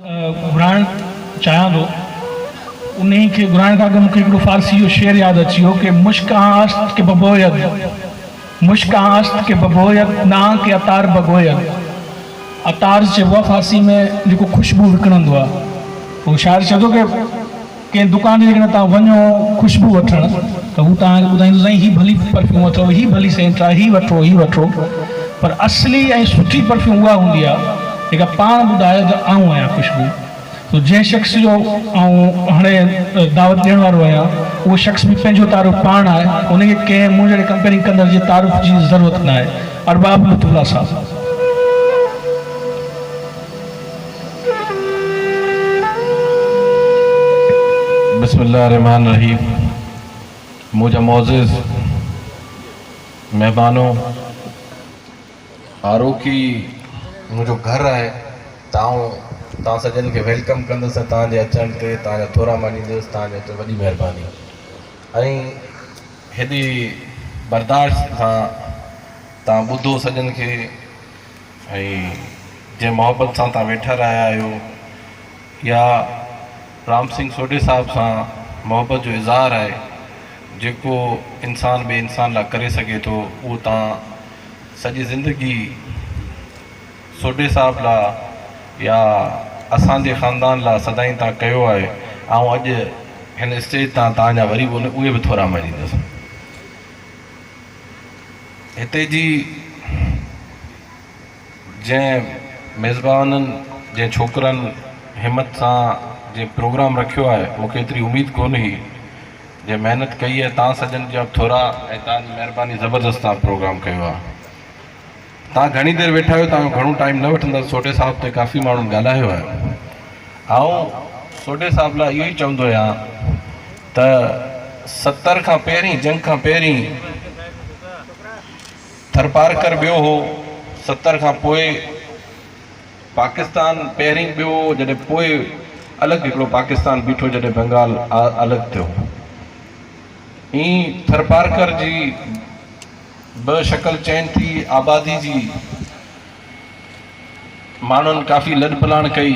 گهرائڻ چاهيان ٿو. انهي کي گهرائڻ کان اڳ مون کي هڪڙو فارسي جو شعر ياد اچي ويو ڪه مشڪ آن است ڪه ببويد مشڪ آن است ڪه ببويد نه آن ڪه عطار بگويد عطار چئبو آهي فارسي ۾ جيڪو خوشبو وڪڻندو آهي. هو شاعر چئي ٿو ڪه ڪنهن دڪان تي جيڪڏهن توهان وڃو خوشبو وٺڻ ته هو توهان کي ٻڌائيندو سائين هي ڀلي پرفيوم اٿو هي ڀلي سينٽ آهي هي وٺو هي وٺو پر اصلي ۽ سٺي پرفيوم اها هوندي آهي جيڪا پاڻ ٻڌائي ته آئون آهيان خوشبو سو جنهن شخص جو آئون هاڻي دعوت ڏيڻ وارو آهيان اهو شخص به پنهنجو تعارف پاڻ آهي ان کي ڪنهن مون جهڙي ڪمپيئرنگ ڪندڙ جي تعارف جي ضرورت ناهي ارباب لطف الله صاحب. بسم الله الرحمٰن الرحيم منهنجا معزز مهمانو آروڪي منهنجو گهر آهي ته آئون توهان سڄن کي welcome ڪندس ۽ توهان جي اچڻ تي توهان جا ٿورا مڃيندس توهان جي اچڻ وڏي مهرباني ۽ هيڏي برداشت سان توهان ٻڌو سڄن کي ۽ جنهن محبت سان توهان ويٺا رهيا آهيو اها رام سنگهه سوڍي صاحب سان محبت جو اظهار آهي جيڪو انسان ٻئي انسان لاء ڪري سگهي ٿو اهو توهان سڄي زندگي سوڍي صاحب لاء يا اسان جي خاندان لاء سدائين توهان ڪيو آهي آئون اڄ هن اسٽيج تان توهان جا وري به اهي به ٿورا مڃيندس هتي جي جنهن ميزبانن جنهن ڇوڪرن همت سان جنهن پروگرام رکيو آهي مون کي ايتري اميد ڪونه هئي جنهن محنت ڪئي آهي تان سڄن جا به ٿورا ۽ تان جي مهرباني زبردست تان پروگرام ڪيو آهي تان گهڻي دير ويٺا آهيو تان گهڻو ٽائيم نه وٺندس سوڍي صاحب تي ڪافي ماڻهن ڳالهايو آهي آئون سوڍي صاحب لاء اهو ئي چوندو آهيان ته 70 کان پهرين جنگ کان پهرين ٿرپارڪر ٻيو هو، 70 کان پوء پاڪستان پهرين ٻيو هو، جڏهن پوء الڳ هڪڙو پاڪستان بيٺو جڏهن بنگال الڳ ٿيو. ائين ٿرپارڪر جي به شڪل چينج ٿي، آبادي جي ماڻهن ڪافي لڏپلاڻ ڪئي.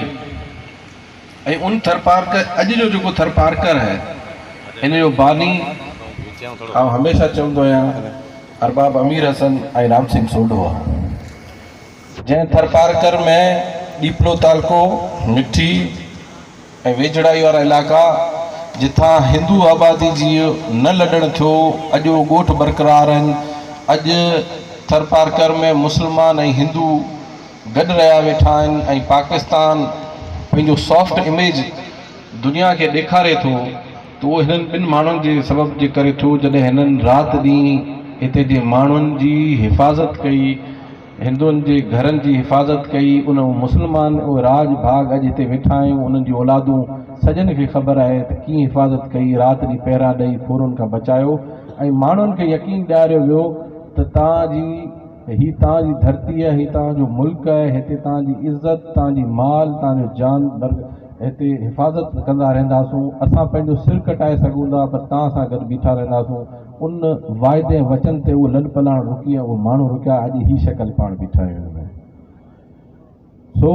۽ ان ٿرپارڪر اڄ جو جيڪو ٿرپارڪر آهي ان جو باني آئون هميشه چوندو آهيان ارباب امير حسن ۽ رام سنگهه سوڍو آهي جنهن ٿرپارڪر ۾ ڏيپلو تعلقو مٺي ۽ ويجهڙائي وارا علائقا جتان هندو آبادي جي نه لڏڻ ٿيو اڄ اهو ڳوٺ برقرار آهن اڄ ٿرپارڪر ۾ مسلمان ۽ هندو گڏ رهيا ويٺا آهن ۽ پاڪستان پنهنجو سافٽ اميج دنيا کي ڏيکاري ٿو ته اهو هنن ٻن ماڻهن جي سبب جي ڪري ٿيو جڏهن هنن رات ڏينهن هتي جي ماڻهن جي حفاظت ڪئي هندن جي گهرن جي حفاظت ڪئي ان مسلمان اهي راڄ ڀاڳ اڄ هتي ويٺا آهيون انهن جون اولادون سڄن کي خبر آهي ته ڪيئن حفاظت ڪئي رات ڏينهن پهرا ڏئي ڦورن کان بچايو ۽ ماڻهن کي يقين ڏياريو ويو ته توهان جي هي توهان جي ڌرتي آهي، هي توهان جو ملڪ آهي، هتي توهان جي عزت، توهان جي مال، توهان جو جان هتي حفاظت ڪندا رهنداسون، اسان پنهنجو سر ڪٽائي سگهون ٿا پر توهان سان گڏ بيٺا رهنداسون. ان واعدي ۽ وچن تي اهو لڏپلاڻ رڪي ۽ اهي ماڻهو رڪيا، اڄ هي شڪل پاڻ بيٺا آهيون ان ۾. سو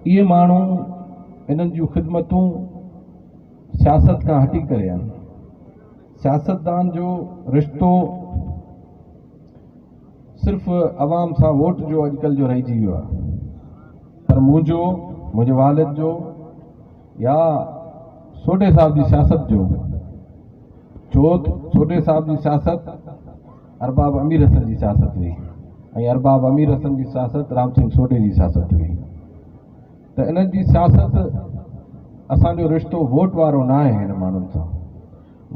اهي ماڻهو انهن جون خدمتون سياست کان هٽي ڪري آهن. سياستدان جو رشتو صرف عوام سان ووٽ جو اڄڪلهه جو رهجي ويو آهي پر منهنجو منهنجي والد جو يا سوڍي صاحب جي سياست جو ڇو ته سوڍي صاحب جي سياست ارباب امير حسن جي سياست هئي ۽ ارباب امير حسن جي سياست رام سنگهه سوڍي جي سياست هئي ته انهن جي سياست اسانجو رشتو ووٽ وارو نه آهي هن ماڻهن سان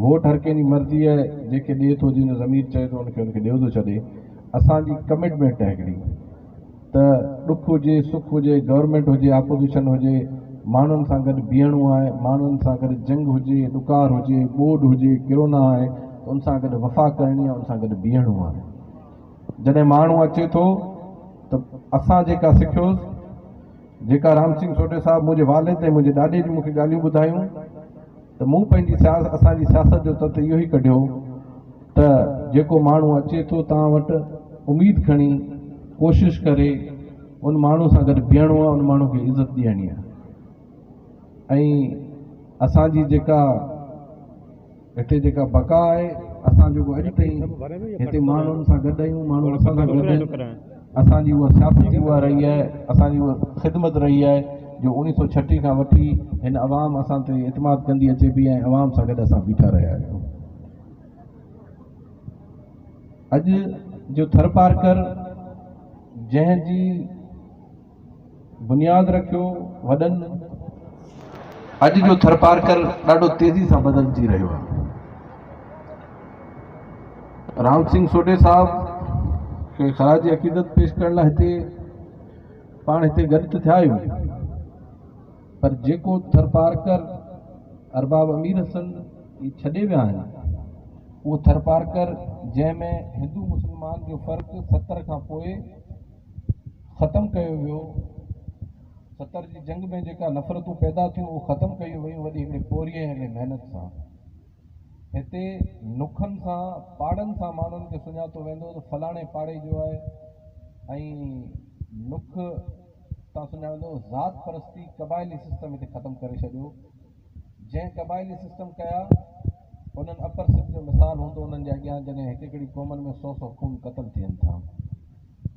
ووٽ هر ڪنهن جي مرضي آهي جنهن کي ڏئي ٿو جنهن جو ضمير چئي ٿو ان کي ان کي ڏيو ٿو ڇڏي اسان جي ڪمٽمينٽ آهي هڪڙي ته ڏک هجي سک هجي گورنمينٽ هجي آپوزيشن هجي ماڻهن سان گڏ بيهڻو آهي ماڻهن سان گڏ جنگ هجي ڏڪار هجي ٻوڏ هجي ڪرونا آهي ته ان سان گڏ وفا ڪرڻي آهي ان سان گڏ بيهڻو آهي جڏهن ماڻهو اچي ٿو ته اسان جيڪا سکيوس جيڪا رام سنگهه سوڍي صاحب منهنجي والد ۽ منهنجي ڏاڏي جون مونکي ڳالهيون ٻڌايون ته مون پنهنجي سياست اسان جي سياست جو تت اهو ئي ڪڍيو ته جيڪو ماڻهو اچي ٿو توهان وٽ اميد کڻي ڪوشش ڪري ان ماڻهو سان گڏ بيهڻو آهي ان ماڻهو کي عزت ڏيڻي آهي. ۽ اسان جي جيڪا هتي جيڪا بقا آهي، اسان جيڪو اڄ تائين هتي ماڻهن سان گڏ آهيون، ماڻهو اسان سان گڏ آهن، اسان جي اها سياست ئي اها رهي آهي، اسان جي اها خدمت رهي آهي جو اوڻيهه سو ڇٽيهه کان وٺي هن عوام اسان تي اعتماد ڪندي اچي پئي ۽ عوام سان گڏ اسان بيٺا رهيا آهيون. اڄ جو ٿرپارڪر جنهن جي بنياد رکيو وڏن. اڄ جو ٿرپارڪر ڏاڍو تيزي سان بدلجي رهيو آهي. رام سنگهه سوڍي صاحب کي خراج عقيدت پيش ڪرڻ لاء هتي پاڻ هتي گڏ ته ٿيا آهيون پر جيڪو ٿرپارڪر ارباب امير حسن ڇڏي ويا آهن اهو ٿرپارڪر جنهن ۾ هندو مسلمان جو فرق 70 کان پوء ختم ڪيو ويو، 70 جي جنگ ۾ جيڪا نفرتون پيدا ٿيون اهي ختم ڪيون ويون وڏي هڪڙي پورهيي ۽ هڪڙي محنت سان. هتي نکن سان پاڙن سان ماڻهن کي سڃاتو ويندو ته فلاڻي پاڙي جو آهي ۽ نک تان سڃاڻو ويندو. ذات پرستي قبائلي سسٽم هتي ختم ڪري ڇڏيو. جنهن قبائلي سسٽم ڪيا انهن اپر سنڌ جو مثال هوندو انهن جي اڳيان جڏهن هڪ هڪڙي قومن ۾ سو سو خون قتل ٿين ٿا.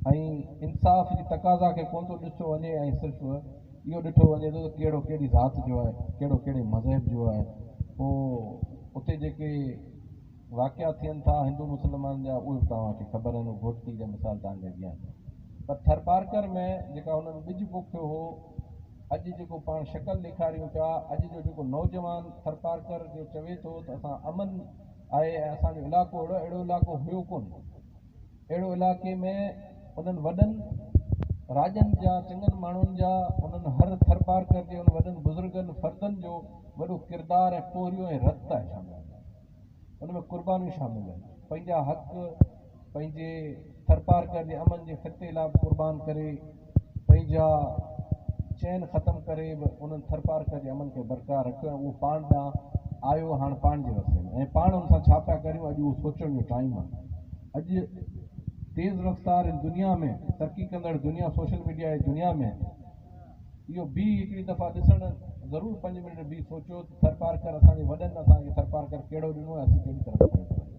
۽ انصاف جي تقاضا کي ڪونه ٿو ڏٺو وڃي ۽ صرف اهو ڏٺو وڃي ٿو ته ڪهڙو ڪهڙي ذات جو آهي، ڪهڙو ڪهڙي مذهب جو آهي. پوء اتي جيڪي واقعا ٿين ٿا هندو مسلمان جا اهي به توهان کي خبر آهن، گهوٽڪي جا مثال توهان جي اڳيان آهن. پر ٿرپارڪر ۾ جيڪا هنن ٻج پوکيو هو، اڄ جيڪو پاڻ شڪل ڏيکاريون پيا، اڄ جو جيڪو نوجوان ٿرپارڪر جو چوي ٿو ته اسان امن آهي ۽ اسان جو علائقو اهڙو آهي، اهڙو علائقو هيو ڪونه. اهڙو علائقي ۾ انهن وڏن راڄن جا چڱن ماڻهن جا انهن هر ٿرپارڪر جي انهن وڏن بزرگن فردن جو وڏو ڪردار ۽ پورهيو ۽ رت آهي شامل ان ۾ قربانيون شامل آهن پنهنجا حق پنهنجي ٿرپارڪر جي امن جي خطي لاء به قربان ڪري پنهنجا چين ختم ڪري به انهن ٿرپارڪر جي امن کي برقرار رکيو ۽ اهو پاڻ ڏانهن آيو هاڻ پاڻ جي وسي ۾ ۽ پاڻ ان سان ڇا پيا ڪريون اڄ اهو سوچڻ جو ٽائيم آهي. اڄ تيز رفتار هن دنيا ۾ ترقي ڪندڙ دنيا سوشل ميڊيا جي دنيا ۾ اهو بيهي هڪڙي دفعا ڏسڻ ضرور پنج منٽ بيهي سوچيو ته ٿرپارڪر اسان جي وڏن اسان کي ٿرپارڪر ڪهڙو ڏنو ۽ اسين ڪهڙي طرف کڻي ٿا وڃون.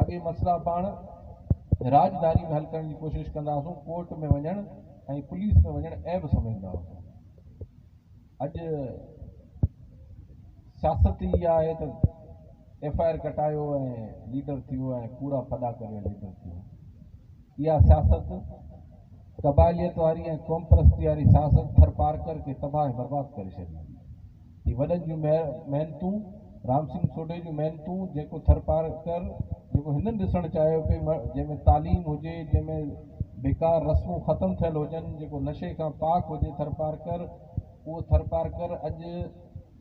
اڳي مسئلا پاڻ راڄڌاري ۾ حل ڪرڻ جي ڪوشش ڪندا هئاسون ڪورٽ ۾ وڃڻ ۽ پوليس ۾ وڃڻ عيب سمجهندا هئاسون. اڄ سياست ئي اها آهي ته ايف I R ڪٽايو ۽ ليڊر ٿيو ۽ ڪوڙا ڦڏا ڪريو ۽ ليڊر ٿيو. اها سياست قبائليت واري ۽ قومپرستي واري سياست ٿرپارڪر کي تباهه ۽ برباد ڪري ڇڏي هئي. هي وڏن جون محنتون، رام سنگهه سوڍي جون محنتون، جيڪو ٿرپارڪر جيڪو هنن ڏسڻ چاهيو پئي، جنهن ۾ تعليم هجي، جنهن ۾ بيڪار رسمون ختم ٿيل هجن، جيڪو نشي کان پاڪ هجي ٿرپارڪر، اهو ٿرپارڪر اڄ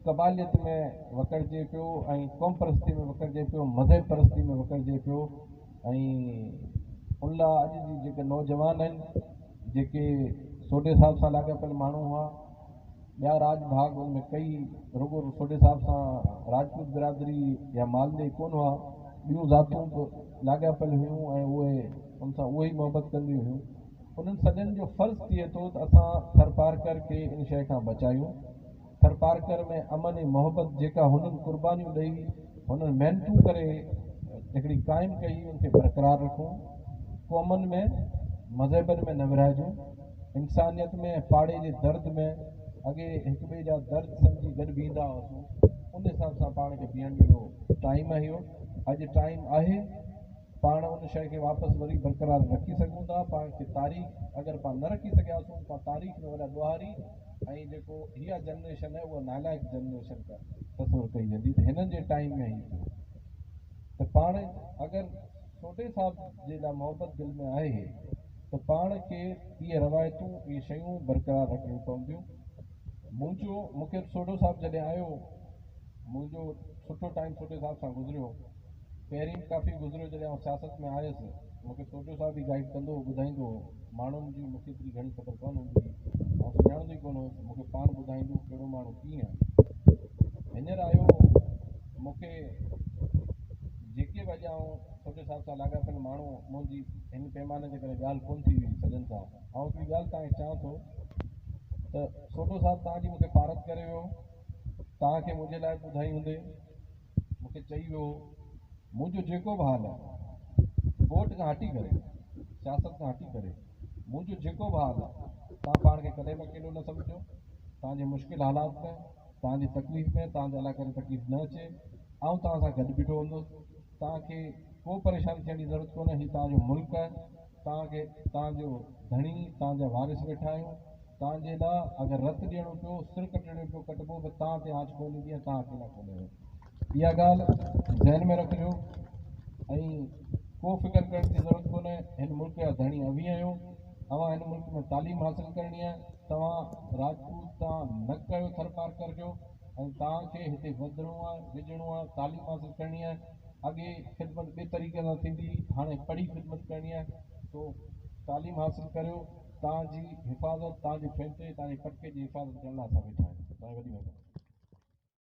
قبائليت ۾ وڪڙجي پيو ۽ قومپرستي ۾ وڪڙجي پيو، مذهب پرستي ۾ وڪڙجي پيو ۽ ان لاء اڄ جي جيڪي نوجوان آهن، جيڪي سوڍي صاحب سان لاڳاپيل ماڻهو هئا، ٻيا راڄ ڀاڳ ان ۾ ڪئي، رڳو سوڍي صاحب سان راجپوت برادري يا مالدي ڪونه هئا، ٻيون ذاتون به لاڳاپيل هيون ۽ اهي ان سان اهي ئي محبت ڪنديون هيون. انهن سڄن جو فرض ٿئي ٿو ته اسان ٿرپارڪر کي ان شيء کان بچايون. ٿرپارڪر ۾ امن ۽ محبت جيڪا هنن قربانيون ڏئي، هنن محنتون ڪري هڪڙي قائم ڪئي ان کي برقرار رکون. قومن ۾ مذهبن ۾ نه ورهائجون. انسانيت ۾ ۽ پاڙي جي درد ۾ اڳي هڪٻئي جا درد سمجهي گڏ بيهندا هئاسون ان حساب سان پاڻ کي بيهڻ جو اهو ٽائيم آهي اهو اڄ ٽائيم آهي پاڻ ان شيء کي واپس وري برقرار رکي سگهون ٿا پاڻ کي تاريخ اگر پاڻ نه رکي سگهياسون ته پاڻ تاريخ ۾ وڏا ڏوهاري ۽ جيڪو اها جنريشن آهي اها نالائق جنريشن تصور ڪئي ويندي ته هنن جي ٽائيم ۾ هي ٿيو ته پاڻ اگر سوڍي صاحب جي لاء محبت دل ۾ آهي ته پاڻ کي اهي روايتون اهي شيون برقرار رکڻيون پونديون. منهنجو مون کي سوڍو صاحب جڏهن آيو منهنجو سٺو ٽائيم سوڍي صاحب سان گذريو. پهرين به ڪافي گذريو جڏهن آئون سياست ۾ آيس مون کي سوڍو صاحب ئي گائيڊ ڪندو هو ٻڌائيندو هو. ماڻهن جي مون کي ايتري گهڻي خبر ڪونه هوندي هئي. آئون سڃاڻندو ئي ڪونه هوس. مون کي پاڻ ٻڌائيندو هو ڪهڙو ماڻهو ڪيئن آهي. هينئر آيو مون کي جيڪي به اڄ آئون سوڍي صاحب سان لاڳاپيل ماڻهو منهنجي هن پيماني جي ڪري ڳالهه ڪونه ٿي هئي سڄن سان. آئون هڪڙي ڳالهه توهان کي چوان ٿو. ته سوڍو صاحب توهان جي مون کي پارت ڪري ويو، توهان کي منهنجي لاء ٻڌائي هوندي، مون کي چئي ويو هو، منهنجو جيڪو به حال آهي، ووٽ کان هٽي ڪري، سياست کان هٽي ڪري، منهنجو جيڪو به حال آهي، توهان پاڻ کي ڪڏهن به اڪيلو نه سمجهجو، توهان جي مشڪل حالات ۾، توهان جي تڪليف ۾، توهان تي الله ڪري تڪليف نه اچي، آئون توهان سان گڏ بيٺو هوندس، توهان کي ڪو پريشان ٿيڻ جي ضرورت ڪونهي، هي توهان جو ملڪ آهي، توهان کي توهان جو ڌڻي، توهان جا وارث ويٺا آهيون، توهان جي لاء اگر رت ڏيڻو پيو، سر ڪٽڻو پيو ڪٽبو به توهان تي آنچ ڪونه ايندي ۽ توهان اڪيلا ڪونه آهيو. اها ڳالهه ذهن ۾ رکجو ۽ ڪو فڪر ڪرڻ جي ضرورت ڪونهي، هن ملڪ جا ڌڻي اوهين آهيو، اوهان هن ملڪ ۾ تعليم حاصل ڪرڻي آهي، توهان راجپوت توهان نه ڪيو ٿرپارڪر جو ۽ توهان کي هتي وڌڻو آهي، ويجهڻو آهي، تعليم حاصل ڪرڻي آهي، اڳي خدمت ٻئي طريقي سان ٿيندي هئي، هاڻي پڙهي خدمت ڪرڻي آهي، سو تعليم حاصل ڪريو، توهان جي حفاظت، توهان جي ڦينٽي، توهان جي پٽڪي جي حفاظت ڪرڻ لاء اسان ويٺا آهيون. توهان جي وڏي مهرباني.